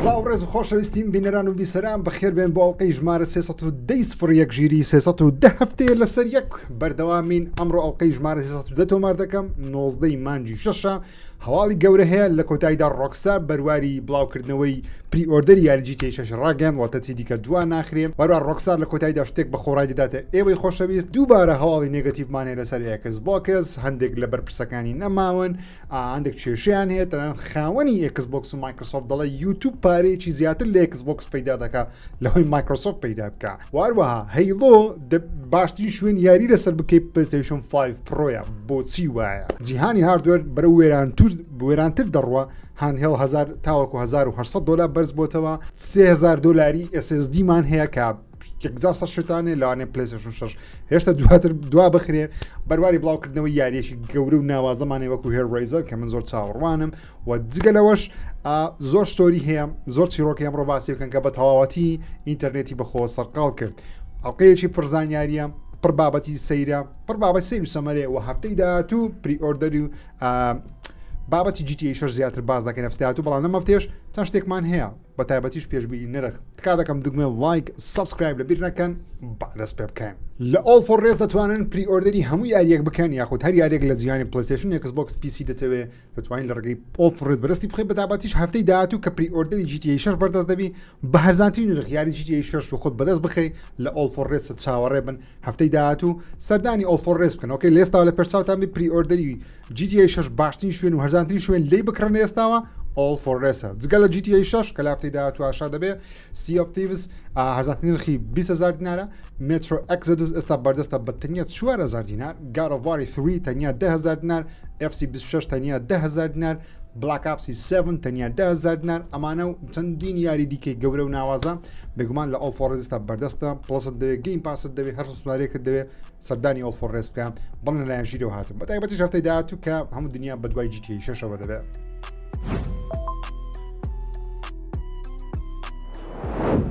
سڵاو ڕێز و خۆشەویستیم بینەران و بیسەران بەخێر بێن بۆ ئەڵلقەی ژمارە 310 سفر یەک ژیری 310 هەفتەیە لەسەر یەک بەردەوامین ئەمڕۆ ئەڵلقەی ژمارە 310 تۆمار دەکەم 19 مانگی شەشە هەواڵی گەورە هەیە لە کۆتاییدا ڕۆکستار بەرواری بڵاوکردنەوەی pre-order ی یاری GTA شەش ڕاگەیاند واتە چی دیکە دوا ناخرێ وەروا ڕۆکستار لە کۆتاییدا شتێک بە خۆڕای دەداتە ئێوەی خۆشەویست دووبارە هەواڵی negative مان هەیە لەسەر ئێکس بۆکس هەندێک لە بەرپرسەکانی نەماون هەندێک کێشیان هەیە تەنانەت خاوەنی ئێکس بۆکس و مایکرۆسۆفت دەڵێ یوتوب پارەیەکی زیاتر لە ئێکس بۆکس پەیدا دەکا لەوەی مایکرۆسۆفت پەیدا بکە واروەها Halo باشترین شوێن یاری لەسەر بکەیت پلەیستەیشن 5 Pro یە بۆچی وایە جیهانی hardware بەرەو وێرانتر وێرانتر دەڕوە handheld هزار تاوەکو 1800 دلار بەرز بۆتەوە 3000 دلاری SSD مان هەیە کە یەکجار سەر شتانێ لەوانێ پلیسشن 6 هێشتا دواتر دوا بخرێ بەرواری بڵاوکردنەوەی یاریەکی گەورە و ناوازەمانێ وەکو Hellraiser کە من زۆر چاوەڕوانم و جگە لەوەش زۆر story هەیە زۆر چیرۆکی ئەمڕۆ باسی بکەن کە بە تەواوەتی ئینتەرنێتی بەخۆ سەرقاڵ کرد ئەڵلقەیەکی پڕزانیاریە پڕ بابەتی سەیرە پڕ بابەت سیر و سەمەرێ و هەفتەی داهاتوو pre-order ی و بابەتی GTA شەش زیاتر باز دەکەین هەفتەی داهاتوو بەڵام لەم هەفتەیەش چەند شتێکمان هەیە بە تایبەتیش پێشبینی نرخ تکا دەکەم دگمە like subscribe لە بیر نەکەن با دەست پێ بکەین. لە ئۆڵ فۆر ڕێز دەتوانن pre-order ی هەموو یاریەک بکەن یاخود هەر یاریەک لە جیهانی پلەیستەیشن ئێکس بۆکس PC دەتەوێ دەتوانین لە ڕێگەی ئۆڵ فۆر ڕێز بەدەستی بخەیت بە تایبەتیش هەفتەی داهاتوو کە pre-order ی GTA 6 بەردەست دەبی بە هەرزانترین نرخ یاری GTA 6 و خۆت بەدەست بخەی لە ئۆڵ فۆر ڕێز چاوەڕێ بن هەفتەی داهاتوو سەردانی ئۆڵ فۆر ڕێز بکەن okay لێستاوە لە پێشچاوتان بی pre-order ی GTA 6 باشترین شوێن و هەرزانترین شوێن لی بکڕن ئێستاوە ئۆڵ فۆر ڕێسە جگە لە GTA 6 کە لە هەفتەی داهاتوو ئاشا دەبێ Sea of Thieves هەرزانترین نرخی 20000 دینارە Metro Exodus ئێستا بەردەستە بە تەنیا 4000 دینار God of War 3 تەنیا 10000 دینار FC 26 تەنیا 10000 دینار Black Ops ی 7 تەنیا 10000 دینار ئەمانە و چەندین یاری دیکەی گەورە و ناوازە بێگومان لە ئۆڵ فۆر ڕێزتا بەردەستە Plus ت دەوێت Game Pass ت دەوێت هەر سوارێکت دەوێت سەردانی ئۆڵ فۆر ڕێز بکە بەڵێ لەلایەن ژیرەوە هاتم بە تایبەتیش هەفتەی داهاتوو کە هەموو دنیا بەدوای GTA شەشەوە دەبێت.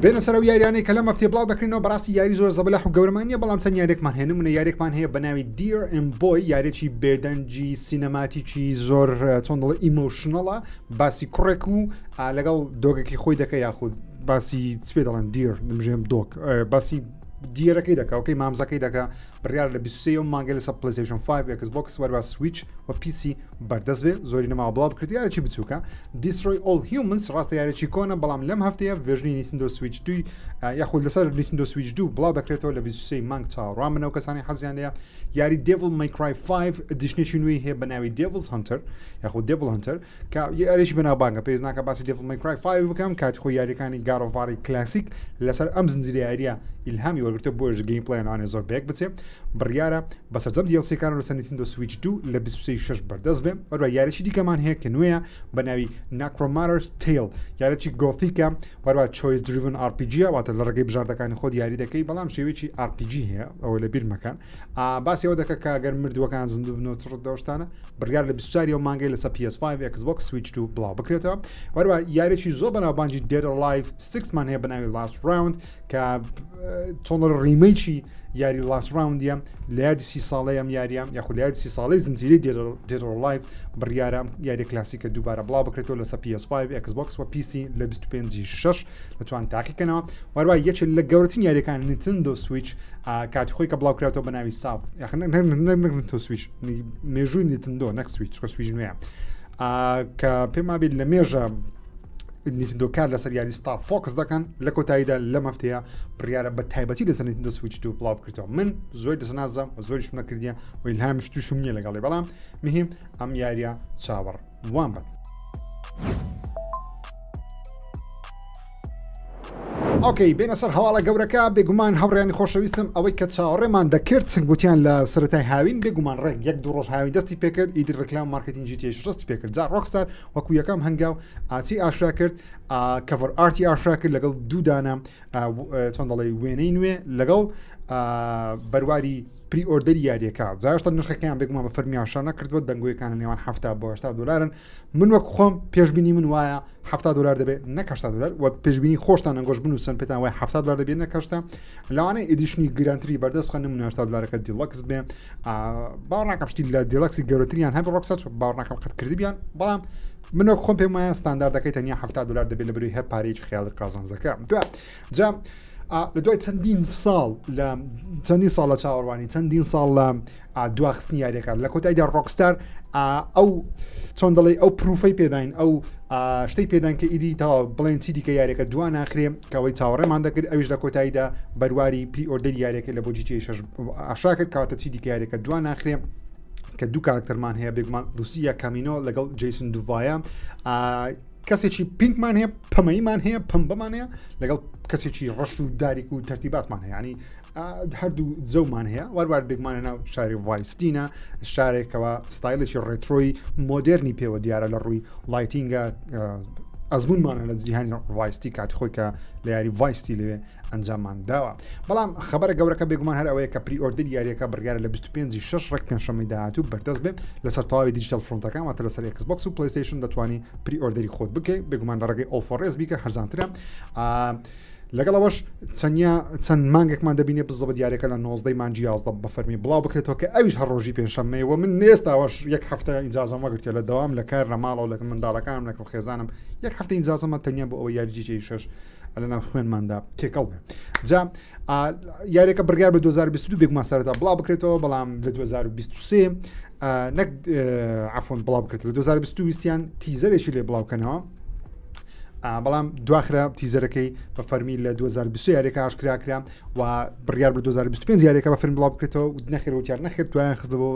بێنە سەر ئەو یاریانەی کە لەم هەفتەیە بڵاو دەکرێنەوە بەڕاستی یاری زۆر زەبەلاح و گەورەمان نییە بەڵام چەند یاریێکمان هەیە نمونە یاریێکمان هەیە بە ناوی Deer and Boy یاریێکی بێدەنگی cinematic ی زۆر چۆن دەڵێ emotional ە باسی کوڕێک و لەگەڵ dog ەکەی خۆی دەکە یاخود باسی چ پێ دەڵێن deer دمژێم dog باسی deer ەکەی دەکا okay مامزەکەی دەکا بڕیار لە 23 ئەم مانگە لەسەر پلەیستەیشن 5 ئێکس بۆکس وەروا سویچ و PC بەردەست بێ زۆری نەماوە بڵاو بکرێت یارێکی بچووکە Destroy All Humans ڕاستە یارێکی کۆنە بەڵام لەم هەفتەیە version ی نیتندۆ سویچ دوی یاخود لەسەر نیتندۆ سویچ دوو بڵاو دەکرێتەوە لە 23 مانگ چاوەڕوان بن ئەو کەسانی حەزیان لێیە یاری Devil May Cry 5 edition ێکی نوێی هەیە بە ناوی Devil's Hunter یاخود Devil Hunter کە یاریی بەناوبانگە پێویست ناکە باسی Devil May Cry 5 بکەم کاتی خۆی یاریەکانی God of War ی کلاسیک لەسەر ئەم زنجیرە یاریە ئیلهامی وەرگرتە بۆیش gameplay یان ئەوانێ زۆر بەیەک بچێ بڕیارە بە سەرجەم DLC ەکان لەسەر نیتندۆ سویچ 2 لە 23 شش بەردەست بێ هەروە یاریی دیکەمان هەیە کە نوێیە بە ناوی Necromater's Tale یاریی gothic ە هەروە choice driven RPG واتە لە ڕێگەی بژاردەکانی خۆت یاری دەکەی بەڵام شێوەیەکی RPG هەیە ئەوە لە بیر مەکەن باسی ئەوە دەکە کە گەر مردووەکان زیندوو بنەوە چ ڕوودەوشتانە بڕیار لە 24 ئەو مانگەی لەسەر PS5 Xbox Switch 2 بڵاو بکرێتەوە وەروە یاریی زۆر بەناوبانگی Dead or Alive 6 مان هەیە بە ناوی Last Round کە چۆن remake ی یاری Last Round ە لە یادی سی ساڵەی ئەم یاریە یاخود لە یادی سی ساڵەی زنجیرەی Dead or Alive بڕیارە یاری کلاسیکە دووبارە بڵاو بکرێتەوە لەسەر PS5 Xbox و PC لە 25 6 دەتوان تاقیکەنەوە وەروە یەکێک لە گەورەترین یاریەکان نینتندۆ سویچ کاتی خۆی کە بڵاو کراتەوە بە ناوی ساف نەک سویچ مێژووی نیتندۆ نەک سویچ چکە سویچ نوێ کە پێما بێت لە مێژە نیتندۆ کار لەسەر یاری Star Fox دەکەن لە کۆتاییدا لە مەفتەیە بڕیارە بە تایبەتی لەسەر نیتندۆ سویچ دوو بڵاو بکرێتەوە من زۆر دەسنازم زۆریشم نەکردیە و ئیلهامیش تووشم نییە لەگەڵی بەڵام مهم ئەم یاریە چاوەڕ وان بن. okay بێنە سەر هەواڵە گەورەکە بێگومان هاوڕیانی خۆشەویستم ئەوەی کە چاوەڕێمان دەکرد گوتیان لە سەرەتای هاوین بێگومان ڕێک یەک دوو ڕۆژ هاوین دەستی پێکرد ئیدی ڕێکلام مارکتینگ GTA دەستی پێکرد جا ڕۆکستار وەکو یەکەم هەنگاو ئاچی ئاشکرا کرد cover art ی ئاشکرا کرد لەگەڵ دوو دانە چۆن دەڵێ وێنەی نوێ لەگەڵ بەرواری pre-order ی یاریەکە جاشتا نرخەکەیان بێگومان بە فەرمی ئاشکرا نەکردووە دەنگۆیەکان لە نێوان 70 بۆ 80 دلارن من وەک خۆم پێشبینی من وایە 70 دلار دەبێت نەک 80 دلار و پێشبینی خۆشتان ئەنگۆش بنووسن پێتان وای 70 دلار دەبێت نەک 80 لەوانەیە edition ی گرانتری بەردەست بخەن نمونە 80 دلارەکە deluxe بێ باوەڕ ناکەم شتی لە deluxe ی گەورەتریان هەبێ ڕۆکستار باوەڕ ناکەم قەت کردبیان بەڵام من وەک خۆم پێم وایە ستانداردەکەی تەنیا 70 دلار دەبێت لە بەروی هەر پارەیەکی خیاڵی قازانجەکە دو جا لە دوای چەندین ساڵ لە چەندین ساڵ لە چاوەڕوانی چەندین ساڵ لە دواخستنی یاریەکان لە کۆتاییدا ڕۆکستار ئەو چۆن دەڵێ ئەو proof ەی پێداین ئەو شتەی پێدان کە ئیدی تا بڵێن چی دیکە یاریەکە دوا ناخرێ کەەوەی چاوەڕێمان دەکرد ئەویش لە کۆتاییدا بەرواری pre-order ی یاریەکە لە بۆ GTA شش ئاشکرا کرد کاتە چی دیکە یاریەکە دوا ناخرێ کە دوو کارکتەرمان هەیە بێگومان لوسیا کامینۆ لەگەڵ جیسن دوڤایە کەسێکی pink مان هەیە پەمەیمان هەیە پمبەمان هەیە لەگەڵ کەسێکی ڕەش و داریک و تەرتیباتمان هەیە ینی هەردوو جەومان هەیە وەروار بێگومانە ناو شاری Vice City نە شارێکەوە ستایلێکی retro ی مۆدێرنی پێوە دیارە لە ڕووی lighting ە ئەزمونمانە لە جیهانی Vice City کاتی خۆی کە لە یاری Vice City لەوێ ئەنجاممان داوە بەڵام خبرە گەورەکە بێگومان هەر ئەوەیە کە pre-order یاریەکە بڕیارە لە 25 شش ڕێک پێنجشەممەی داهاتوو بەردەست بێت لەسەر تەواوی digital front ەکان واتە لەسەر Xbox و PlayStation دەتوانی pre-order ی خۆت بکەیت بێگومان لە ڕێگەی ئۆفۆڕێز بیکە هەرزانترە لەگەڵ ئەوەش چەندیا چەند مانگێکمان دەبینێ بزەبت یاریەکە لە 19 مانگی 11 بە فەرمی بڵاو بکرێتەوە کە ئەویش هەر ڕۆژی پێنجشەممەیە و من ئێستاوەش یەک هەفتە ئیجازەم وەگرتیە لە دەوام لە کار لە ماڵەوە لەگەڵ منداڵەکانم لەگەڵ خێزانم یەک هەفتە ئیجازەمە تەنیا بۆ ئەوە یاری GTA 6 لە ناو خوێنماندا تێکەڵ بێ جا یاریەکە بڕیار بە 2022 بێگومان سەرەتا بڵاو بکرێتەوە بەڵام لە 2023 نەک عفوا بڵاو بکرێت لە 2022 ویستیان teaser ێکی لێ بڵاوکەنەوە بەڵام دواخرا teaser ەکەی بە فەرمی لە 2020 یاریەکە ئاشکرا کرا و بڕیار بە 2025 یاریەکە بە فەرمی بڵاو بکرێتەوە و نەخێر وتیان نەخێر دوایان خستە بۆ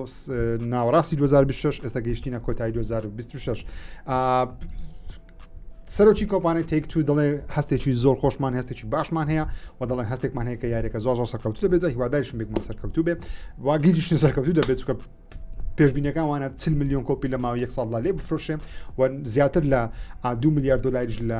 ناوەڕاستی 2026 ئێستا گەیشتینە کۆتایی 2026 سەرۆکی کۆمپانیای Take-Two دەڵێ هەستێکی زۆر خۆشمان هەستێکی باشمان هەیە و دەڵێن هەستێکمان هەیە کە یاریەکە زۆر زۆر سەرکەوتوو دەبێت هیواداریشم بێگومان سەرکەوتوو بێ واگیریش سەرکەوتوو دەبێت چونکە پێشبینەکان وانە 40 میلیۆن کۆپی لە ماوەی یەک ساڵدا لێ بفرۆشێ و زیاتر لە 2 میلیارد دلاریش لە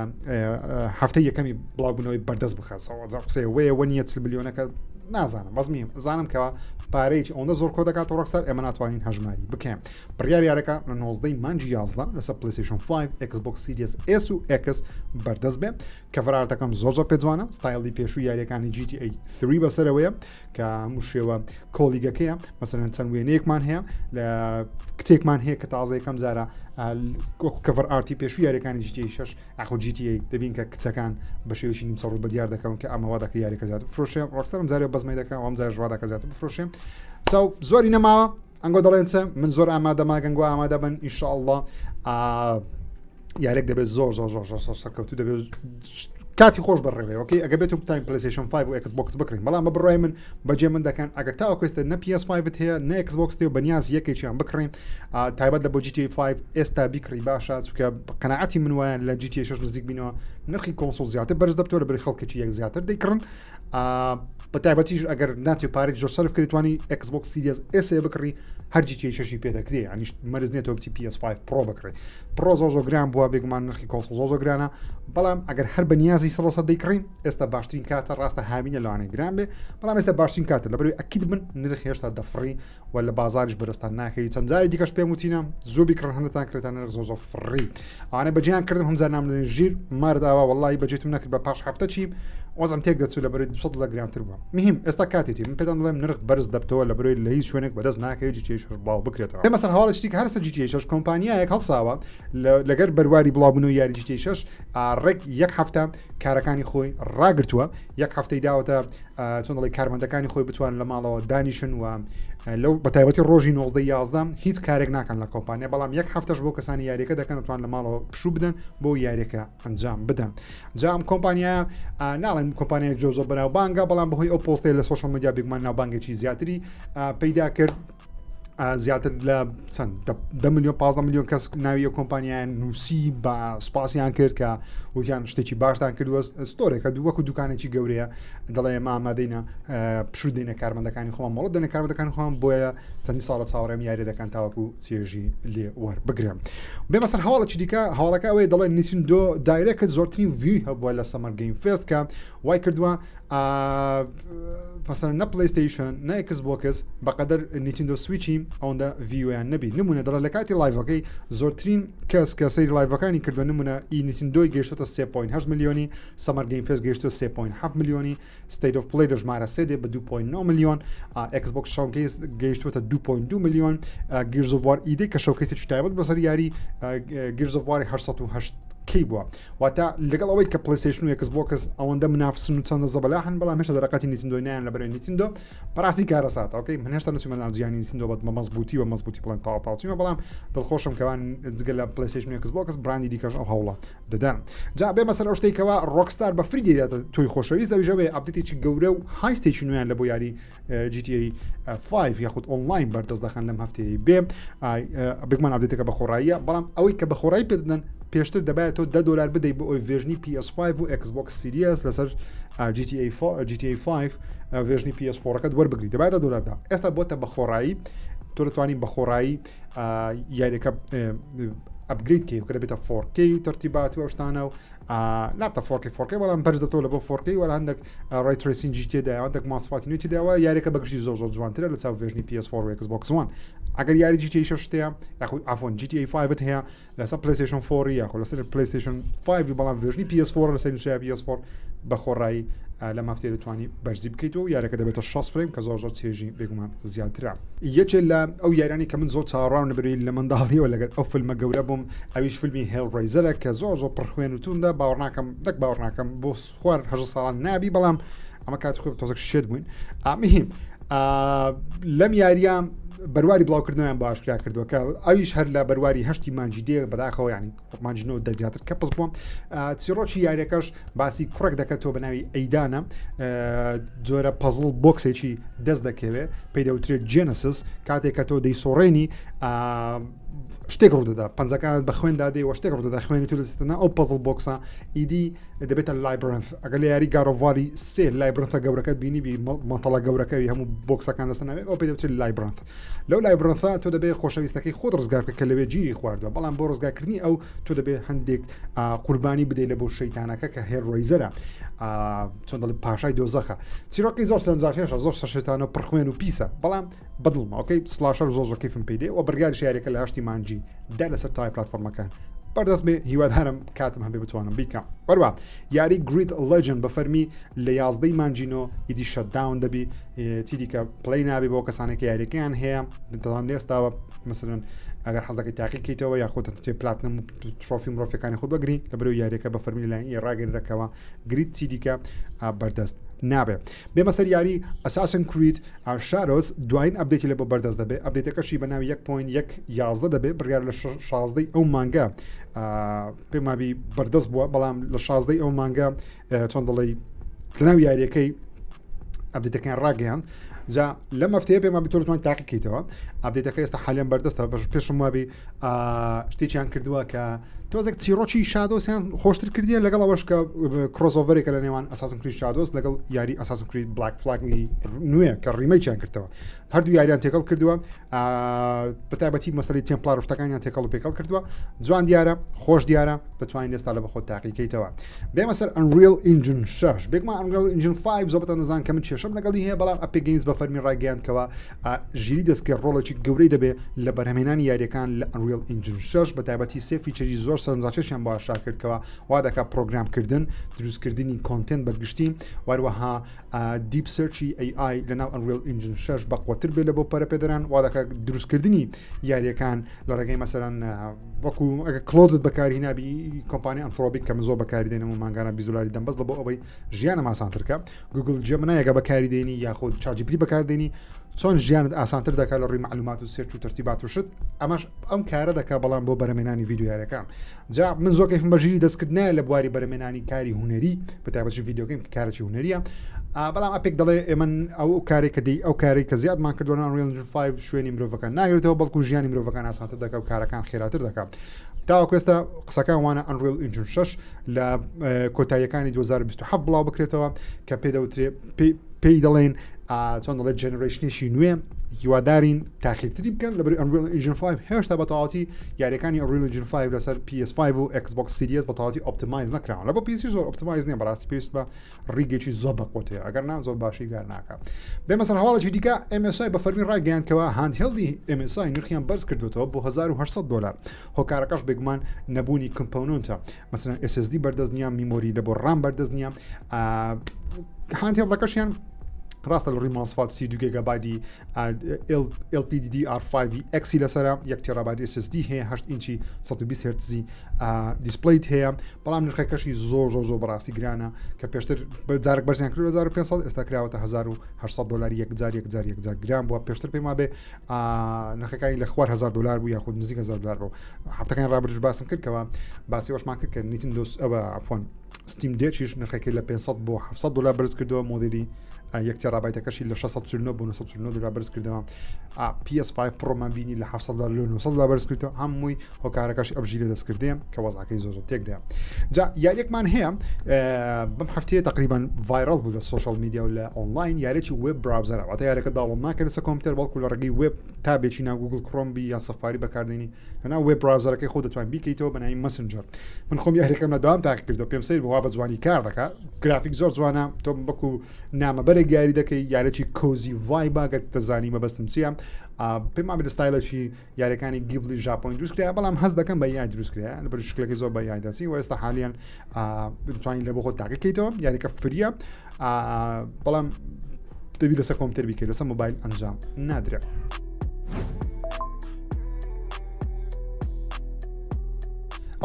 هەفتەی یەکەمی بڵاوبوونەوەی بەردەست بخەسەوە جا قسەیە وەیە وە نییە 40 میلیۆنەکە نازانم بەزمی زانم کەەوە پارەیەکی ئەوەندە زۆر کۆ دەکات ڕۆکسار ئێمە ناتوانین هەژماری بکەین بڕیار یارەکە لە 19 مانگی 11 لەسەر PlayStation 5 Xbox Series S و X بەردەست بێ cover art ەکەم زۆر زۆر پێجوانە ستایلی پێشوو یاریەکانی GTA 3 بەسەرەوەیە کە هەموو شێوە کۆلیگەکەیە مەسەرەن چەند وێنەیەکمان هەیە لە کچێکمان هەیە کە تازە یەکەم جارە وەکو cover art ی پێشوو یاریەکانی GTA 6 ئاخۆ GTA دەبین کە کچەکان بە شێوەیەکی نیمچە ڕووت بە دیار دەکەون کە ئەمە وا دەکە یاریەکە زیاتر بفرۆشێ ڕۆکستارم جارێ بەزمەی دەکە وام جارش وا دەکە زیاتر بفرۆشێ ساو زۆری نەماوە ئەنگۆ دەڵێن چ من زۆر ئامادەما گەنگۆ ئامادە بن ئینشاءاللە یارێک دەبێت زۆر زۆر زۆر زۆر سەرکەوتو دەبێت کاتی خۆش بەڕێوێ okay ئەگە بێت و بتین PlayStation 5 و Xbox بکڕین بەڵام بە بڕای من بەجێ من دەکەن ئەگەر تاوەکو ئێستا نە PS5 هەیە نە Xbox تێ و بەنیاز یەکێکیان بکڕین تایبەت لە بۆ GTA 5 ئێستا بیکڕی باشە چونکە قەناعەتی من وایە لە GTA 6 نزیک بینەوە نرخی console زیاتر بەرز دەبتەوە لە بەری خەڵکێکی یەک زیاتر دەیکڕن بە تایبەتیش ئەگەر ناتوێ پارێک زۆر سەرف کردی توانی Xbox Series S بکڕی هەر GTA شەشی پێ دەکرێ یانیش مەرز نییە تۆ بچی PS5 Pro بکڕی Pro زۆر زۆر گران بووە بێگومان نرخی console زۆر زۆر گرانە بەڵام ئەگەر هەر بە نیازی سەڵسە دەیکڕین ئێستا باشترین کاتە ڕاستە هاوینە لەوانەیە گران بێ بەڵام ئێستا باشترین کاتە لەبەروی ئەکید بن نرخ هێشتا دەفڕی و لە بازاریش بەرزتان ناکەوی چەند جاری دیکەش پێم وتینە زوو بیکڕن هەندتان کرێتان نرخ زۆر زۆر فڕی ئەوانە بەجیان کردم هەمزار نام لە ژیر مارداوە وەڵی بەجێتم نەکرد بە پاش هەفتە چی وەزم تێک دەچوو لە بەرەی 200 لە گرانتر بووە مهم ئێستا کاتێتی من پێتان دەڵێم نرخ بەرز دەبتەوە لە بەرەی لە هیچ شوێنێک بەدەست ناکەوێت GTA 6 بڵاو بکرێتەوە ئێمە سەر هەواڵی شتێک هەرسە GTA 6 کۆمپانیایەک هەڵساوە لەگەر بەرواری بڵاوبوونەوە یاری GTA 6 ڕێک یەک هەفتە کارەکانی خۆی ڕاگرتووە یەک هەفتەی داوەتە چۆن دەڵی کارمەندەکانی خۆی بتوان لە ماڵەوە دانیشن و لەو بەتایبەتی ڕۆژی 19 یازدە هیچ کارێک ناکەن لە کۆمپانیا بەڵام یەک هەفتەش بۆ کەسانی یاریەکە دەکەن دەتوان لە ماڵەوە پشوو بدەن بۆ یاریەکە ئەنجام بدەن جام کۆمپانیا ناڵێن کۆمپانیای جۆزۆ بەناوبانگە بەڵام بەهۆی ئەو پۆستەی لە social media بێگومان ناوبانگێکی زیاتری پەیدا کرد زیاتر لە چەند دە میلیۆن 15 میلیۆن کەس ناوی ئەو کۆمپانیایان نووسی بە سوپاسیان کرد کە وتیان شتێکی باشتان کردووە store ێکە دوو وەکو دوکانێکی گەورەیە دەڵێ ئێمە ئامادەینە پشوو دێنە کارمەندەکانی خۆمان مۆڵەت دەنە کارمەندەکانی خۆمان بۆیە چەندی ساڵە چاوەڕێم یاری دەکەن تاوەکو چێژی لێ وەربگرم بێمە سەر هەواڵێکی دیکە هەواڵەکە ئەوەیە دەڵێن Nintendo Direct زۆرترین view ی هەبووە لە Summer Game Fest کە وای کردووە پەسەن نە PlayStation نە Xbox بەقەدەر Nintendo Switch ی. ئەوەندە view یان نەبی. نمونە دەڵێ لە کاتی live ەکەی زۆرترین کەس کە سەیری live ەکانی کردوە نمونە ئی Nintendo ی گەیشتۆتە 3.8 ملیۆنی، Summer Game Fest گەیشتۆ 3.7 ملیۆنی، State of Play لە ژمارە سێ دێ بە 2.9 ملیۆن، Xbox Showcase گەیشتووەتە 2.2 ملیۆن، Gears of War E-Day کە showcase ێکی تایبەت بەسەر یاری Gears of War ی 808 کەی بووە. واتە لەگەڵ ئەوەی کە PlayStation و Xbox ئەوەندە منافسن و چەندە زەبەلاحن بەڵام هێشتا دەرەقەتی Nintendo ی نایان لەبەرەی Nintendo بەڕاستی کارەساتە okay من هێشتا نەچوومە ناو جیهانی Nintendo بە مەزبووتی و مەزبووتی بڵێن تاو تاو چوومە بەڵام دڵخۆشم کەوان جگە لە PlayStation و Xbox brand ی دیکەش ئەو هەوڵە دەدەن. جا بێمە سەر ئەو شتەی کەوا Rockstar بە free دەیداتە تۆی خۆشەویست ئەویش ئەوەیە update ێکی گەورە و heist ێکی نوێیان لە بۆ یاری GTA 5 یاخود ئۆنلاین بەردەست دەخەن لەم هەفتەیە بێ بێگومان update ەکە بە خۆڕاییە بەڵام ئەوەی کە بە خۆڕایی پێ دەدەن پێشتر دەبایە تۆ 10 دلار بدەیت بۆ ئەوی version ی PS5 و Xbox Series لەسەر GTA GTA 5 version ی PS4ەکەت وەربگری دەبایە 10 دلار دا ئێستا بۆتە بە خۆڕایی تۆ دەتوانین بە خۆڕایی یاریەکە upgrade کەی کە دەبێتە 4K و تەرتیبات و ئەو شتانە و نابتە 4K 4K بەڵام بەرز دەتەوە لە بۆ 4K وەلا هەندێک ray tracing ی تێدا هەندێک ماسفاتی نوێی تێداوە یاریەکە بەگشتی زۆر زۆر جوانترە لە چاو version ی PS4 و Xbox One ئەگەر یاری GTA 6 هەیە یاخود عفوا GTA 5 هەیە لەسەر PlayStation 4 یاخۆ لەسەر PlayStation 5 بەڵام version ی PS4 لەسەر نووسرا PS4 بە خۆڕایی لەم هەفتەیە دەتوانی بەرزی بکەیتەوە و یارەکە دەبێتە 60 frame کە زۆر زۆر چێژی بێگومان زیاترە. یەکێ لە ئەو یارانی کە من زۆر چاوەڕوان لەبەرەی لە منداڵیەوە لەگەر ئەو فیلمە گەورە بووم ئەویش فیلمی Hellraiser ە کە زۆر زۆر پڕخوێن و توندە باوەڕ ناکەم دەک باوەڕ ناکەم بۆ خوار هەژە ساڵان نابی بەڵام ئەمە کاتی خۆی تۆزێک شێت بووین ئامهیم لەم یاریە بەرواری بڵاوکردنەوەیان باشکرا کردووە کە ئەویش هەر لە بەرواری هەشتی مانجی دێ بەداخەوە ینی مانجنۆ دە زیاتر کە پس بووم چیڕۆکی یاریەکەش باسی کوڕێک دەکەێتەوە بە ناوی ئەیدانە جۆرە puzzle box ێکی دەست دەکەوێت پێی دەوترێت Genesis کاتێک کە تۆ دەیسۆڕێنی شتێک ڕوودەدا پەنجەکانت بە خوێندا دێ و شتێک ڕوودەدا خوێنی تو لەستنا ئەو puzzle box ە ئیدی دەبێتە labyrinth ئەگەر لە یاری God of War ی سێ labyrinth ە گەورەکەت بینی بی مەتەڵە گەورەکەوی هەموو box ەکان دەستە ناوێ ئەو پێ دەوترێت labyrinth لەو labyrinth ە تۆ دەبێت خۆشەویستەکەی خۆت ڕزگار بکە کە لەوێ گیری خواردووە بەڵام بۆ ڕزگارکردنی ئەو تۆ دەبێت هەندێک قوربانی بدەیت لە بۆ شەیتانەکە کە Hellraiser ە چۆن دەڵێ پاشای دۆزەخە چیرۆکی زۆر سەرنجڕاکێشە زۆر سەرشێتانە و پڕخوێن و پیسە بەڵام بەدڵمە okay slasher زۆر زۆر کەیفم پێی دێ و بڕیاری یاریەکە لە هەشتی مانجی دا لەسەر تای پلاتفۆرمەکان بەردەست بێ هیوادارم کاتم هەبێ بتوانم بیکەم وەروە یاری Grid Legends بە فەرمی لە یازدەی مانجینۆ ئیدی shutdown دەبی چیدیکە play نابێ بۆ کەسانێک یاریەکەیان هەیە دەڵان لێستاوە مثلەن ئەگەر حەزەکەی تاقیکەیتەوە یاخود تێ platinum trophy مرۆفەکانی خۆ بگری لە بەرەو یاریەکە بە فەرمی لەلایەن ڕاگەنرەکەوە Grid چیدیکە بەردەست نابێ بێمە سەر یاری Assassin's Creed Shadows دوایین update ی لە بۆ بەردەست دەبێت update ەکەشی بە ناوی 1.1 دەبێت بڕیار لە 16 ئەو مانگە پێمابی بەردەست بووە بەڵام لە 16 ئەو مانگە چۆن دەڵێی لەناو یاریەکەی update ەکەیان ڕاگەیان جا لەم هەفتەیە پێمان بتۆ توان تاقیکەیتەوە update ەکە ئێستا حالیان بەردەستە بەش پێشم وابی شتێکیان کردووە کە تۆزێک چیرۆکی Shadows یان خۆشتر کردیە لەگەڵ ئەوەش کە crossover ێکە لە نێوان Assassin's Creed Shadows لەگەڵ یاری Assassin's Creed Black Flag ی نوێ کە remake یان کردەوە هەردوو یاریان تێکەڵ کردووە بەتایبەتی مەسەلی Templar و شتەکانیان تێکەڵ و پێکەڵ کردووە جوان دیارە خۆش دیارە دەتوانین ئێستا لە بەخۆت تاقیکەیتەوە بێمە سەر Unreal Engine 6 بێگومان Unreal Engine 5 زۆرتان دەزان کە من کێشەم لەگەڵی هەیە بەڵام Epic Games بە فەرمی ڕایگەیاند کەوا ژیری دەستکرد ڕۆڵێکی گەورەی دەبێت لە بەرهەمهێنانی یاریەکان لە Unreal Engine 6 بە تایبەتی سێ feature ی زۆر سەرنجڕاکێشیان بۆ ئاشکرا کردکەوە وا دەکات پرۆگرامکردن دروستکردنی content بە گشتی واروەها deep search ی AI لە ناو Unreal Engine 6 بەقوەتر بێ لە بۆ پەرەپێدەران وا دەکات دروستکردنی یاریەکان لە ڕێگەی مەسەرەن وەکو ئەگە Claude ت بەکاری نابی کۆمپانی Anthropic کە من زۆر بەکاری دێنم و مانگانە 20 دلاری دەم بەس لە بۆ ئەوەی ژیانم ئاسانترکە Google Gemini ەکە بەکاری دێنی یاخود ChatGPT بەکاردێنی چۆن ژیانت ئاسانتر دەکات لە ڕووی معلومات و search و تەرتیبات و شت ئەمەش ئەم کارە دەکات بەڵام بۆ بەرەمێنانی ڤیدیۆیارەکان جا من زۆر کەیفم بە ژیری دەستکرد نایە لە بواری بەرەمێنانی کاری هونەری بە تایبەتی video game کارێکی هونەریە بەڵام Epic دەڵێ ئێمە ئەو کارێک کە دی ئەو کارێک کە زیادمان کردووە Unreal Engine 5 شوێنی مرۆڤەکان ناگرێتەوە بەڵکو ژیانی مرۆڤەکان ئاسانتر دەکات و کارەکان خێراتر دەکات تاوەکو ئێستا قسەکان وانە Unreal Engine 6 لە کۆتاییەکانی 2027 بڵاو بکرێتەوە کە پێدەوترێ پێی دەڵێن. چۆن دەڵێت generation ێکی نوێ هیوادارین تاخیرتری بکەن لەبەر Unreal Engine 5 هێشتا بە تەواوەتی یاریەکانی Unreal Engine 5 لەسەر PS5 و Xbox Series بە تەواوەتی optimize نەکراون لە بۆ PC زۆر optimize نییە بەڕاستی پێویست بە rig ێکی زۆر بەقوتەیە ئەگەر نا زۆر باشی کار ناکە بێمە سەر هەواڵێکی دیکە MSI بە فەرمی ڕایگەیاندکەوە handheld ی MSI نرخیان بەرز کردوێتەوە بۆ 1800 دلار هۆکارەکەش بێگومان نەبوونی component ە مەسەلەن SSD بەردەست نییە memory لە بۆ RAM بەردەست نییە handheld ەکەشیان ڕاستە لە ڕووی ماسفات 32 گێگابایتی LPDDR5 X ی لەسرە یەک تێرابایت SSD هەیە 8 ئینچی 120 هێرتزی display ت هەیە بەڵام نرخەکەشی زۆر زۆر زۆر بەڕاستی گرانە کە پێشتر جارێک بەرزیان کرد 1500 ئێستا کراوەتە 1800 دلار یەکجار یەکجار یەکجار گران بووە پێشتر پێم وابێ نرخەکانی لە خوار 1000 دلار بوو یاخود نزیک 1000 دلار بوو هەفتەکانی ڕابردوش باسم کرد کەەوە باسی وەشمان کرد کە Nintendo ئەوە عفوان Steam Deck یش نرخەکەی لە 500 بۆ 700 دلار بەرز کردەوە مۆدلی یەک تێرابایتەکەشی لە 649 بۆ 949 دلار بەرز کردەوە PS5 Pro مان بینی لە 700 دلار لە 900 دلار بەرز کردەوە هەمووی هۆکارەکەش ئەم ژیرە دەستکردەیە کە وەزعەکەی زۆر زۆر تێکدا جا یاریەکمان هەیە بەم هەفتەیە تقریبان viral بوو لە social media و لە ئۆنلاین یاریی web browser ە واتە یاریەکە download ناکرێت لەسەر کۆمپیوتەر بەڵکو لە ڕێگەی web tab ێکی ناو Google Chrome بی یا Safari بەکاردێنی لەناو web browser ەکەی خۆ دەتوان بیکەیتەوە بە ناوی Messenger من خۆم یاریەکەم لە داوام تاقی کردەوە پێم سەیر بووە بە جوانی کار دەکات گرافیک زۆر جوانە تۆ بەکو نامەبەرێک یاری دەکەی یارێکی cozy vibe ە گەر دەزانی مەبەستم چییە پێم وابێ لە ستایلێکی یاریەکانی Ghibli ژاپۆنی دروست کرا بەڵام هەست دەکەم بە یای دروست کرا لەبەر شکلەکەی زۆر بە یای دەسی و ئێستا حالیان دەتوانین لە بۆ خۆت تاقیکەیتەوە یاریەکە free ە بەڵام دەبی لەسەر کۆمپیوتەر بیکەیت لەسەر مۆبایل ئەنجام نادرێت.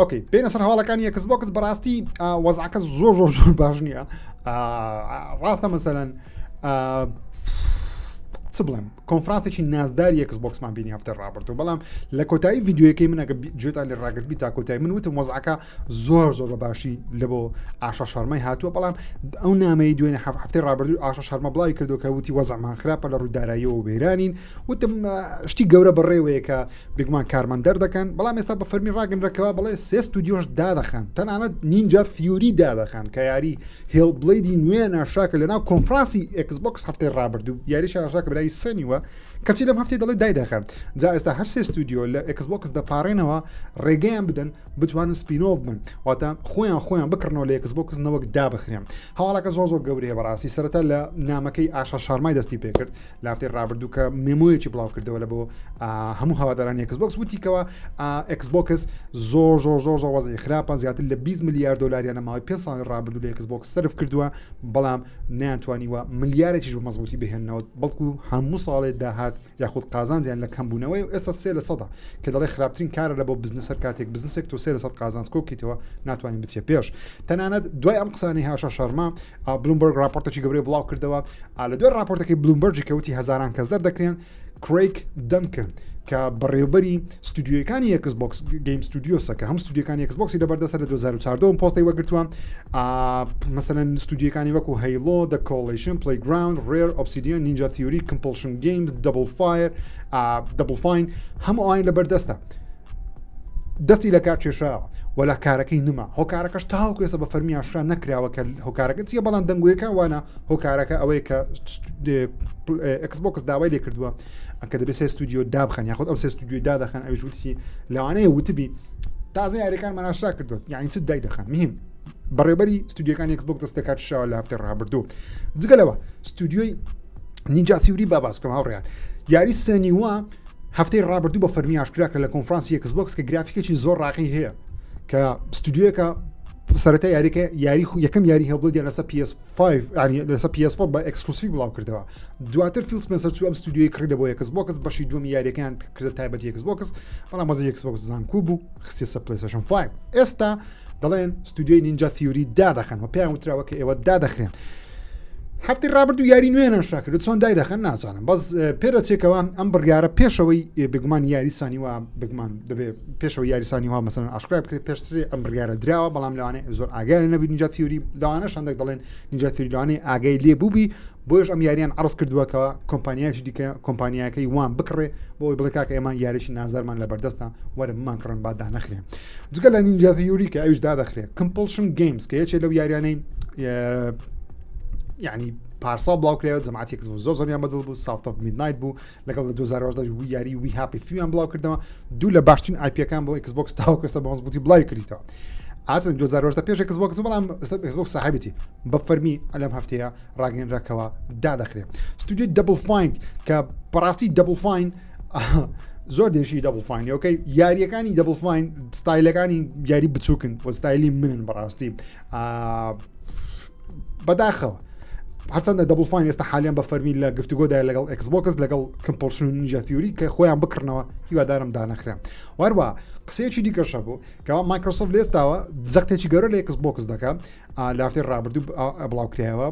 okay بێنە سەر هەواڵەکانی Xbox بەڕاستی وەزعەکە زۆر زۆر زۆر باش نییە ڕاستە مەسەلەن چ بڵێم کۆنفرانسێکی نازداری Xbox مان بینی هەفتە ڕابردوو بەڵام لە کۆتایی ڤیددیوەکەی من ئەگە گوێتان لێ ڕاگرتبی تا کۆتایی من وتم وەزعەکە زۆر زۆر بە باشی لە بۆ ئاشا شەرمای هاتووە بەڵام ئەو نامەی دوێنێ هەفتەی ڕابردوو ئاشا شەرمە بڵاوی کردو کە وتی وەزعمان خراپە لە ڕووی داراییەوە وێرانین وتم شتی گەورە بەڕێوەیە کە بێگومان کارمەند دەردەکەن بەڵام ئێستا بە فەرمی ڕاگەندرا بڵێ سێ ستودیۆش دادەخەن تەنانەت Ninja Theory دادەخەن کە یاری Hellblade ی نوێ ناشاکە لەناو کۆنفرانسی Xbox هەفتەی ڕابردوو یاری شاراشاکە برای سەنیوە کەچی لەم هەفتەی دەڵێ دایدەخەن جا ئێستا هەر سێ ستودیۆ لە Xbox دەپارێنەوە ڕێگەیان بدەن بتوانن spin-off بن واتە خۆیان خۆیان بکڕنەوە لە Xbox نەوەک دابخرێن هەواڵەکە زۆر زۆر گەورەیە بەڕاستی سەرەتا لە نامەکەی ئاشا شارمای دەستی پێکرد لە هەفتەی ڕابردوو کە memo یەکی بڵاو کردەوە لە بۆ هەموو هەوادارانی Xbox وتی کەەوە Xbox زۆر زۆر زۆر زۆر وەزعی خراپە زیاتر لە 20 ملیار دلاریان لە ماوەی 5 ساڵی ڕابردوو لە Xbox سەرف کردووە بەڵام نەیانتوانیوە ملیارێکیش بە مەزبوطی بهێننەوە بەڵکو هەموو ساڵێ داهات یاخود قازانجیان لە کەمبوونەوەی و ئێستا سێ لە سەدا کە دەڵێ خراپترین کارە لە بۆ بزنس هەر کاتێک بزنسێک تۆ سێ لە سەد قازانج کۆکیتەوە ناتوانین بچێ پێش تەنانەت دوای ئەم قسانەی ئاشا شەرما بلومبرگ راپۆرتێکی گەورەی بڵاو کردەوە لە دوای راپۆرتەکەی بلومبرجی کەوتی هەزاران کەس دەردەکرێن کرەیگ دەنکن کە بەڕێوبەری ستودیۆەکانی Xbox Game Studios ە کە هەم ستودیۆکانی Xbox ی لەبەردەستە لە 2014 پۆستی وەگرتووە مەسەلەن ستودیۆکانی وەکو Halo The Coalition Playground Rare Obsidian Ninja Theory Compulsion Games Double Fire Double Fine هەموو ئاین لەبەردەستە دەستی لە کار کێشاوە و لە کارەکەی نما هۆکارەکەش تاوەکو ئێستا بە فەرمی ئاشکرا نەکراوە کە هۆکارەکە چییە بەڵام دەنگۆیەکان وانە هۆکارەکە ئەوەیە کە Xbox داوای لێ کردووە کە دەبێت سێ ستودیۆ دابخەن یاخود ئەو سێ ستودیۆ دادەخەن ئەویش وتی لەوانەیە وتبی تازە یاریەکان مەناشرا کردووە یعنی چ دای دەخەن مهم بەڕێبەری ستودیۆکانی Xbox دەست لەکار کشاوە لە هەفتەی ڕابردوو جگە لەوە ستودیۆی Ninja Theory با باس بکەم هاوڕێیان یاری Senua هەفتەی ڕابردوو بە فەرمی ئاشکرا کرا لە کۆنفرانسی Xbox کە گرافیکێکی زۆر ڕاقی هەیە کە ستودیۆیەکە سەرەتا یاریەکە یاری خو یەکەم یاری Hellblade یان لەسەر PS5 ینی لەسەر PS4 بە exclusive بڵاو کردەوە دواتر فیل سپێنسەر چوو ئەم ستودیۆی کڕی لە بۆ Xbox بەشی دووەمی یاریەکەیان کردە تایبەت Xbox بەڵام وەزە Xbox زانکو بوو خستیە سەر PlayStation 5 ئێستا دەڵێن ستودیۆی Ninja Theory دادەخەن و پێیان وتراوە کە ئێوە دادەخرێن هەفتی ڕابردوو یاری نوێ نەشرا کرد چۆن دای دەخەن نازانم بەس پێدەچێکەوە ئەم بڕیارە پێشەوەی بگومان یاری Senua بگومان دەبێ پێشەوە یاری Senua مەسەن ئاشکرا بکرێت پێشتری ئەم بڕیارە دراوە بەڵام لەوانەیە زۆر ئاگای نەبی Ninja Theory لەوانە شەندێک دەڵێن Ninja Theory لەوانەیە ئاگای لێ بووبی بۆیش ئەم یاریان عرض کردووە کە کۆمپانیایکی دیکە کۆمپانیاکەی وان بکڕێ بۆ ئەوەی بڵێ کاکە ئێمە یاریی نازدارمان لە بەردەستە وەرە بمانکڕن با دانەخرێن جگە لە Ninja Theory کە ئەویش دادەخرێت Compulsion Games کە یەکێ لەو یاریانەی. یعنی پارسا بڵاو کرایەوە جەماعەتی ئێکس بۆکس زۆر زۆریان بەدڵ بوو South of Midnight بوو لەگەڵ لە 2010 وی یاری We Happy Few یان بڵاو کردەوە دوو لە باشترین IP ەکان بۆ ئێکس بۆکس تاوەکو ئێستا بە مەزبوطی بڵاوی کردیتەوە ئاسن 2010 پێش ئێکس بۆکس بەڵام ئێکس بۆکس ساحبێتی بە فەرمی ئەلەم هەفتەیە ڕاگەنراکەوە دادەخرێ ستودیۆی Double Fine کە بەڕاستی Double Fine زۆر دێشی Double Fine okay یاریەکانی Double Fine ستایلەکانی یاری بچووکن و ستایلی منن بەڕاستی بەداخەوە هەرچەندە Double Fine ئێستا حالیان بە فەرمی لە گفتوگۆدا لەگەڵ ئێکس بۆکس لەگەڵ Compulsion Ninja Theory کە خۆیان بکڕنەوە هیوادارم دانەخرێن وەروە قسەیەکی دیکەشە بوو کەوا مایکرۆسۆفت لێستاوە زەختێکی گەورە لە ئێکس بۆکس دەکە لافێ ڕابردوو بڵاوکرایەوە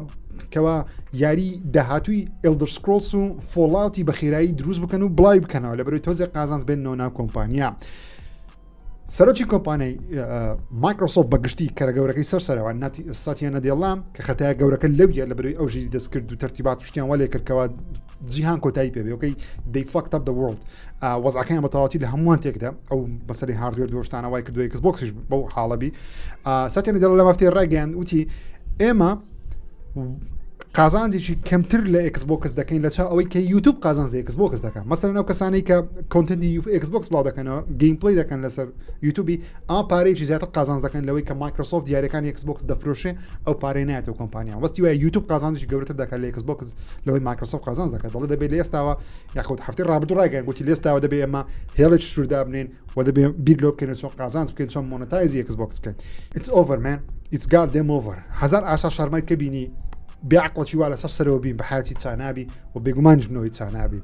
کەوا یاری داهاتووی Elder Scrolls و Fallout ی بە خێرایی دروست بکەن و بڵاوی بکەنەوە لە بەرەی تۆزێک قازانج بێنەوە ناو کۆمپانیا. سەرۆکی کۆمپانیای مایکرۆسۆفت بە گشتی کەرە گەورەکەی سەر سەرەوە ساتیا نادێلا کە خەتای گەورەکە لەویە لە بەروی ئەو ژیری دەستکرد و تەرتیبات شتیان وە لێکردکەوە جیهان کۆتایی پێ okay they fucked up the world وەزعەکەیان بە تەواوەتی لە هەمووان تێکدا ئەو بەسەری hardware دۆشتانە وای کردووە ئێکس بۆکسیش بەو حاڵەبی ساتیا نادێلا لە مەفتێ ڕایگەیان وتی ئێمە قازانجێکی کەمتر لە ئێکس بۆکس دەکەین لە چاو ئەوەی کە یوتوب قازانج لە ئێکس بۆکس دەکات مەسەلەن ئەو کەسانەی کە content ی یوف ئێکس بۆکس بڵاو دەکەنەوە gameplay دەکەن لەسەر یوتوبی ئا پارەیەکی زیاتر قازانج دەکەن لەوەی کە مایکرۆسۆفت یاریەکانی ئێکس بۆکس دەفرۆشێ ئەو پارەی نایەتەوە کۆمپانیا وەستی وایە یوتوب قازانجێکی گەورەتر دەکات لە ئێکس بۆکس لەوەی مایکرۆسۆفت قازانج دەکات دەڵێ دەبێت لە ئێستاوە یاخود هەفتەی ڕابردوو ڕایگەیاند گوتی لە ئێستاوە دەبێ ئێمە هێڵێکی سوور دابنێین و دەبێ بیر لەوە بکەین چۆن قازانج بکەین چۆن monetize ی ئێکس بۆکس بکەین It's over man It's goddamn over هەزار ئاسا شارمای کە بینی بێ عقڵی وا لەسەر سەرەوە بین بە حیاتی چانابی و بێگومانیش بنەوەی چانابی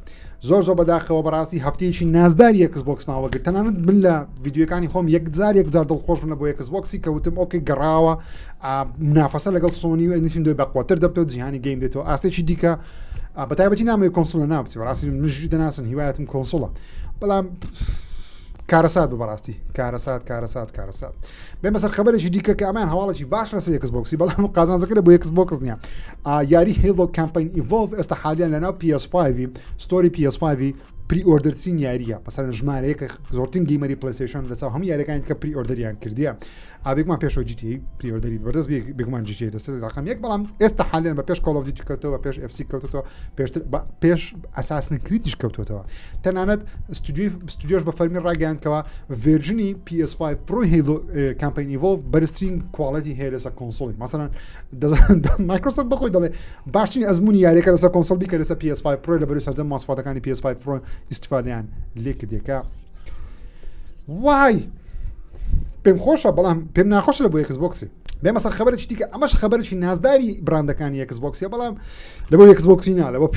زۆر زۆر بەداخەوە بەڕاستی هەفتەیەکی نازداری ئێکس بۆکس ماوەگرت تەنانەت من لە ڤیدیۆکانی خۆم یەکجار یەکجار دڵخۆش بوون بۆ ئێکس بۆکسی کە وتم okay گەڕاوە منافەسە لەگەڵ سۆنی و نینتندۆی بەقوەتر دەبتەوە جیهانی game دێتەوە ئاستێکی دیکە بە تایبەتی نامەوێت console ە نابچی بەڕاستی منژی دەناسن هیوایەتم console ە بەڵام کارەسات بوو بەڕاستی کارەسات کارەسات کارەسات بێمە سەر خبرێکی دیکە کە ئەمان هەواڵێکی باش لەسەر ئێکس بۆکسی بەڵام قازانجەکە لە بۆ ئێکس بۆکس نییە یاری Halo Campaign Evolved ئێستا حالیان لەناو PS5 store ی PS5 pre-order ترین یاریە مەسەلەن ژمارەیەکە زۆرترین gamer ی پلەیستەیشن لە چاو هەموو یاریەکانی کە pre-order یان کردیە ئابێکمان پێشەوە GTA pre-order ی بەردەست بێگومان GTA دەست ڕقم یەک بەڵام ئێستا حالیان بە پێش Call of Duty کەوتەوە پێش FC کەوتەوە پێشتر پێش Assassin's Creed یش کەوتوتەوە تەنانەت ستودیۆی ستودیۆش بە فەرمی ڕاگەیاندکەوە version ی PS5 Pro Halo Campaign Evolved بەرزترین quality هەیە لەسەر console ی مەسەلەن مایکرۆسۆفت بەخۆی دەڵێ باشترین ئەزمموی یاریەکە لەسەر console بیکە لەسەر PS5 Pro لە بەروی سەرجەم ماسفاتەکانی PS5 Pro ئیسیفادەیان لێکردێکە وای پێم خۆشە بەڵام پێم ناخۆشە لە بۆ ئێکس بۆکسی بێمە سەر خبرێکی دیکە ئەمەش خبرێکی نازداری براندەکانی ئێکس بۆکسیە بەڵام لە بۆ ئێکس بۆکسی نا لە بۆ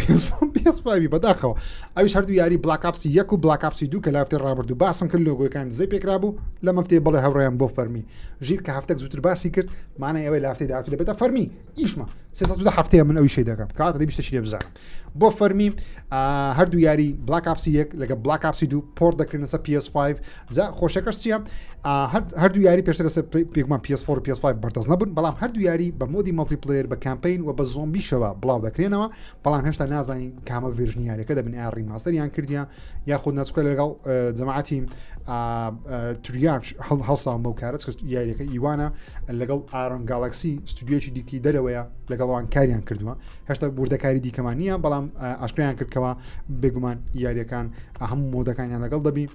PS5 بەداخەوە ئەویش هەردوو یاری Black Ops ی یەک و Black Ops ی دوو کە لافتی ڕابردوو باسم کرد لۆگۆیەکان دزەی پێکرا بوو لە مەفتێ بەڵێ هاوڕێیان بۆ فەرمی ژیر کە هەفتەک زووتر باسی کرد مانای ئەوەی لافتی داهاتوو دەبێتە فەرمی ئیشمە 310 هەفتەیە من ئەوی شەی دەکەم کاتە دەبی شتێکی لێ بزانم بۆ فەرمی هەردوو یاری Black Ops ی یەک لەگە Black Ops ی دوو port دەکرێنە سەر PS5 جا خۆشەکەش چییە هەردوو یاری پێشتر لەسەر پێگومان PS4 و PS5 بەردەست نەبوون بەڵام هەردوو یاری بە mode ی multiplayer بە campaign و بە زۆمبیشەوە بڵاو دەکرێنەوە بەڵام هێشتا نازانین کامە version ی یاریەکە دەبن ئایا remaster یان کردیان یاخود ناچکە لەگەڵ جەماعەتی Treyarch هەڵسان بەو کارە یاریەکە ئیوانە لەگەڵ Iron Galaxy ستودیۆکی دیکی دەرەوەیە لەگەڵوان کاریان کردووە هێشتا وردەکاری دیکەمان نییە بەڵام ئاشکرایان کردکەوە بێگومان یاریەکان هەموو mode ەکانیان لەگەڵ دەبی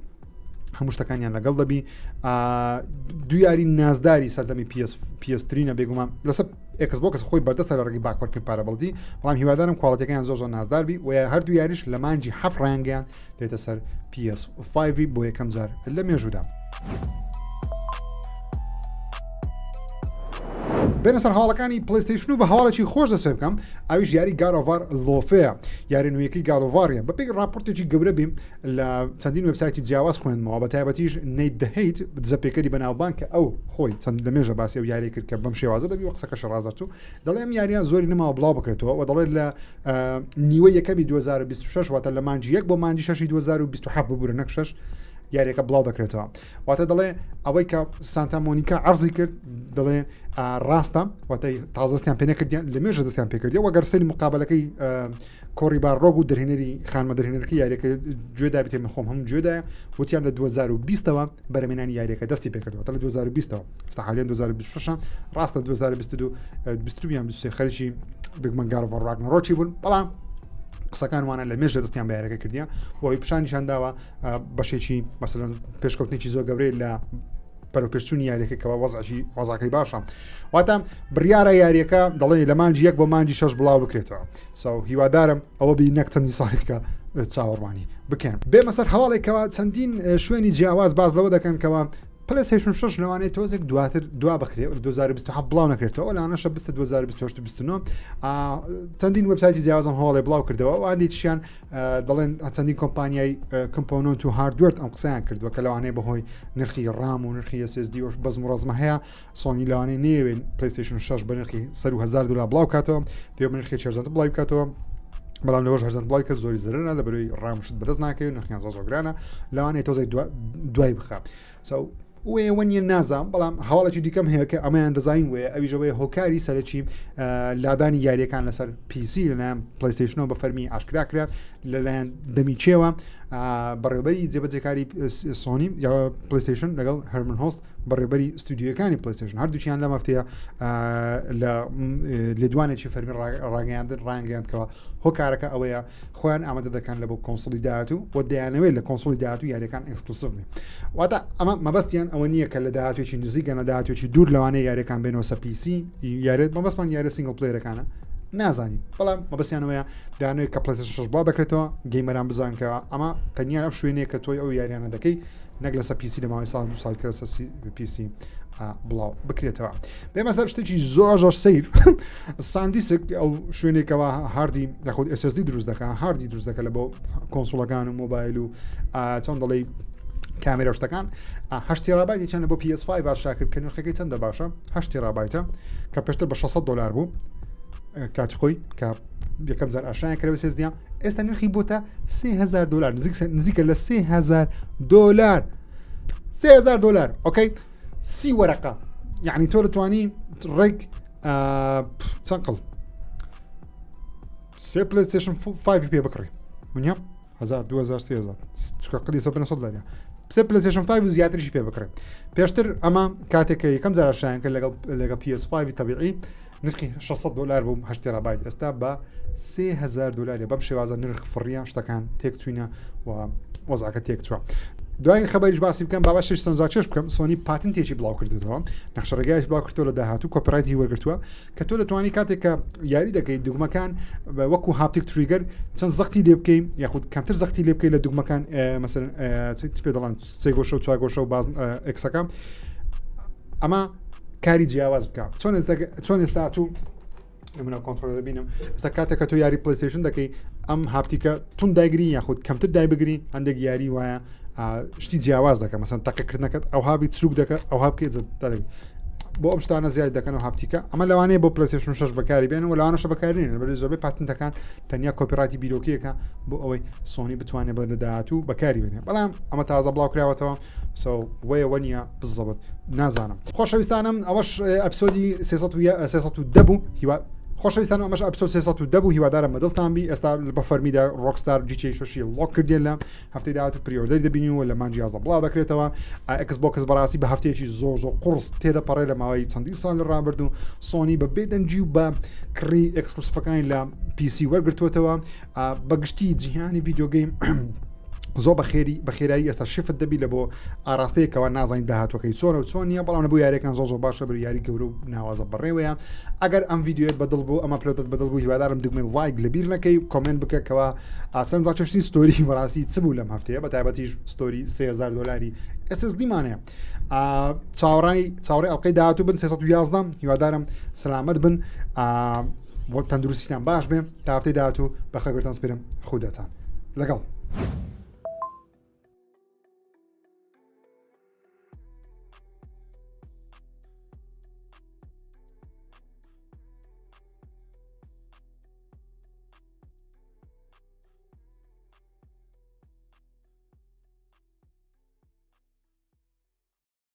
هەموو شتەکانیان لەگەڵ دەبی دوو یاری نازداری سەردەمی PS3 نە بێگومان لەسەر ئێکس بۆکس خۆی بەردەستە لە ڕێگەی backward compatibility بەڵام هیوادارم quality ەکەیان زۆر زۆر نازدار بی و هەردوو یاریش لە مانگی حەفت ڕایانگەیان دێتە سەر PS5 بۆ یەکەم جار لە مێژوودا. بێنە سەر هەواڵەکانی پلیستیشن و بە هەواڵێکی خۆش دەست پێ بکەم ئەویش یاری God of War لۆفەیە یاری نوێیەکەی God of War ە بەپێی راپۆرتێکی گەورە بیم لە چەندین وبسایتی جیاواز خوێندمەوە بە تایبەتیش Nate the Hate دزەپێکەری بەناوبانگ کە ئەو خۆی چەند لە مێژە باسی ئەو یاری کرد کە بەم شێوازە دەبی و قسەکەش ڕازەچوو دەڵێ ئەم یاریان زۆری نەماوە بڵاو بکرێتەوە و دەڵێت لە نیوە یەکەمی 2026 واتە لە مانجی یەک بۆ مانجی شەشی 2027 ببورە نەک شەش یاریەکە بڵاو دەکرێتەوە واتە دەڵێ ئەوەی کە سانتا مۆنیکا عرضی کرد دەڵێ ڕاستە واتە تازەستیان پێ نەکردیان لە مێژە دەستیان پێکردی وەگەر سەری مقابلەکەی کۆری بارلۆگ و دەرهێنەری خانمە دەرهێنەرەکە یاریەکە گوێدا بێتێ من خۆم هەم گوێدایە وتیان لە 2020ەوە بەرەمێنانی یاریەکە دەستی پێکردەوە لە 2020ەوە ئێستا حالیان 2026 ڕاستە 2022 22 یان 23 خەریکی بگمەن God of War Ragnarok ی بوون بەڵام قسەکان وانە لە مێژ لە دەستیان بە یاریەکە کردیە بۆی پیشانیشان داوە بەشێکی مەسەلەن پێشکەوتنێکی زۆر گەورەی لە پەرۆپێشچوونی یاریەکە کەەوە وەزعی وەزعەکەی باشە واتە بڕیارە یاریەکە دەڵێ لە مانجی یەک بۆ مانجی شەش بڵاو بکرێتەوە so هیوادارم ئەوە بی نەک چەندی ساڵێکە چاوەڕوانی بکەن بێمە سەر هەواڵێکەوە چەندین شوێنی جیاواز باز لەوە دەکەن کەەوە PlayStation 6 لەوانەیە تۆزێک دواتر دوا بخرێ 2027 بڵاو نەکرێتەوە لەوانەشە 2028 29 چەندین وبسایتی جیاوازم هەواڵێ بڵاو کردەوە و هەندێکیان دەڵێن چەندین کۆمپانیای component و hardware ئەم قسەیان کردووە کە لەوانەیە بەهۆی نرخی RAM و نرخی SSD و بەزم و ڕەزمە هەیە سۆنی لەوانەیە نەیەوێت PlayStation 6 بە نرخی سەر و 1000 دلار بڵاو کاتەوە دێ بە نرخی هەرزانتر بڵاوی بکاتەوە بەڵام لەوەش هەرزان بڵاوی کە زۆری زەرەرە لە بەرەوەی RAM شت بەدەست ناکەوێت نرخیان زۆر زۆر گرانە لەوانەیە تۆزێک دوای بخە so وێوە نیە نازام بەڵام هەواڵێکی دیکەم هەیە کە ئەمەیان دەزانین وێ ئەویشەوەی هۆکاری سەرەکی لادانی یاریەکان لەسەر PC لەلایەن PlayStation ەوە بە فەرمی ئاشکرا کرا لەلایەن دەمی چێوە بەڕێوبەری جێبەجێکاری سۆنی یا PlayStation لەگەڵ هەرمن هۆست بەڕێوبەری ستودیۆکانی PlayStation هەردووکیان لەم هەفتەیە لە لێدوانێکی فەرمی ڕاگەیاندن ڕانگەیاندکەوە هۆکارەکە ئەوەیە خۆیان ئامادە دەکەن لە بۆ console ی داهاتوو و دەیانەوێت لە console ی داهاتوو یاریەکان exclusive بن واتە ئەمە مەبەستیان ئەوە نییە کە لە داهاتوێکی نزیکە لە داهاتوێکی دوور لەوانەیە یاریەکان بێنەوە سەر PC یاریت مەبەستمان یاری single player ەکانە نازانین بەڵام مەبەستیانەوەیە دانوێت کە PlayStation 6 بڵاو دەکرێتەوە gamer ان بزان کە ئەمە تەنیا ئەم شوێنەیە کە تۆی ئەو یاریانە دەکەی نەک لەسەر PC لە ماوەی ساڵ دو ساڵ کە لەسەر PC بڵاو بکرێتەوە بێمە سەر شتێکی زۆر زۆر سیر SanDisk ئەو شوێنێکەوە hard ی یاخود SSD دروست دەکە hard ی دروست دەکە لە بۆ console ەکان و مۆبایل و چۆن دەڵێ کامێرا شتەکان 8 terabyte ی چەندە بۆ PS5 باشا کرد کە نرخەکەی چەندە باشە 8 terabyte ە کە پێشتر بە 600 دلار بوو کاتی خۆی کە یەکەم جار ئاشنایان کرد بە SSD یان ئێستا نرخی بۆتە 3000 دلار نزیکە لە 3000 دلار 3000 دلار okay سی وەرەقە یعنی تۆ دەتوانی ڕێک چەند قڵ سێ PlayStation 5 پێ بکڕی منە 1000 2000 3000 چکە قلی 900 دلارە سێ PlayStation 5 و زیاتریشی پێ بکڕێت پێشتر ئەمە کاتێک کە یەکەم جار شایان کرد لەگەڵ لەگەڵ PS5 تەبیعی نرخی 600 دلار بوو 8 terabyte ئێستا بە 3000 دلاری بەم شێوازە نرخ فڕیان شتەکان تێک چوینە و وەزعەکە تێک چوە. دوایین خبریش باسی بکەم بابا شش سەنجاکێش بکەم سۆنی patent ێکی بڵاو کردێتەوە نەخشە ڕێگایش بڵاو کردەوە لە داهاتوو copyright ی وەرگتووە کە تۆ دەتوانی کاتێک کە یاری دەکەیت دوگمەکان وەکو haptic trigger چەند زەختی لێ بکەین یاخود کەمتر زەختی لێ بکەیت لە دوگمەکان مەسەن چ پێ دەڵان سێ گۆشە و چوار گۆشە و باز X ەکە ئەمە کاری جیاواز بکە چۆن چۆن ئێستا تو منە controller بینم ئێستا کاتێک کە تۆ یاری PlayStation دەکەی ئەم haptic ە تون دایگری یاخود کەمتر دایبگری هەندێک یاری وایە شتی جیاواز دەکە مەسەن تەقەکردنەکەت ئەوها بی چروک دەکە ئەوها بکەیت بۆ ئەم شتانە زیاد دەکەن و haptic ە ئەمە لەوانەیە بۆ PlayStation 6 بەکاری بێن و لەوانەشە بەکارین بەری زۆربەی patent ەکان تەنیا copyright ی بیرۆکیەکە بۆ ئەوەی سۆنی بتوانێت بە لە داهاتوو بەکاری بێنێ بەڵام ئەمە تازە بڵاو کراوەتەوە so وەیەوە نییە بزەبت نازانم خۆشەویستانم ئەوەش episode ی 310 بوو هیوا خۆشەویستان ئەمەش episode 310 بوو هیوادارم بەدڵتان بی ئێستا بە فەرمیدا Rockstar GTA شەشی lock کردێن لە هەفتەی داهاتوو pre-order ی دەبینین و لە مانگی 11 بڵاو دەکرێتەوە Xbox بەڕاستی بە هەفتەیەکی زۆر زۆر قوڕس تێدەپەڕێ لە ماوەی چەندین ساڵ لە ڕابردوو سۆنی بە بێدەنگی و بە کڕی exclusive ەکانی لە PC وەرگرتووەتەوە بەگشتی جیهانی video game زۆر بەخێری بە خێرایی ئێستا shift دەبی لە بۆ ئاراستەیەکەوە نازانین داهاتوەکەی چۆنە و چۆن نییە بەڵام بۆ یاریەکان زۆر زۆر باشە بر یاری گەورە و ناوازە بەڕێوەیە ئەگەر ئەم ڤیدیۆیت بەدڵ بوو ئەمە upload ت بەدڵ بوو هیوادارم دگمەی like لەبیر نەکەی comment بکە کەوا ئاسان زاچشتی story بەڕاستی چ بوو لەم هەفتەیە بە تایبەتیش story 3000 دلاری SSD مانەیە چاوەڕانی چاوەڕێ ئەڵلقەی داهاتوو بن 311 هیوادارم سلامت بن بۆ تەندروستیتان باش بێ تا هەفتەی داهاتوو بەخەگرتان سپێرم خودتان لەگەڵ.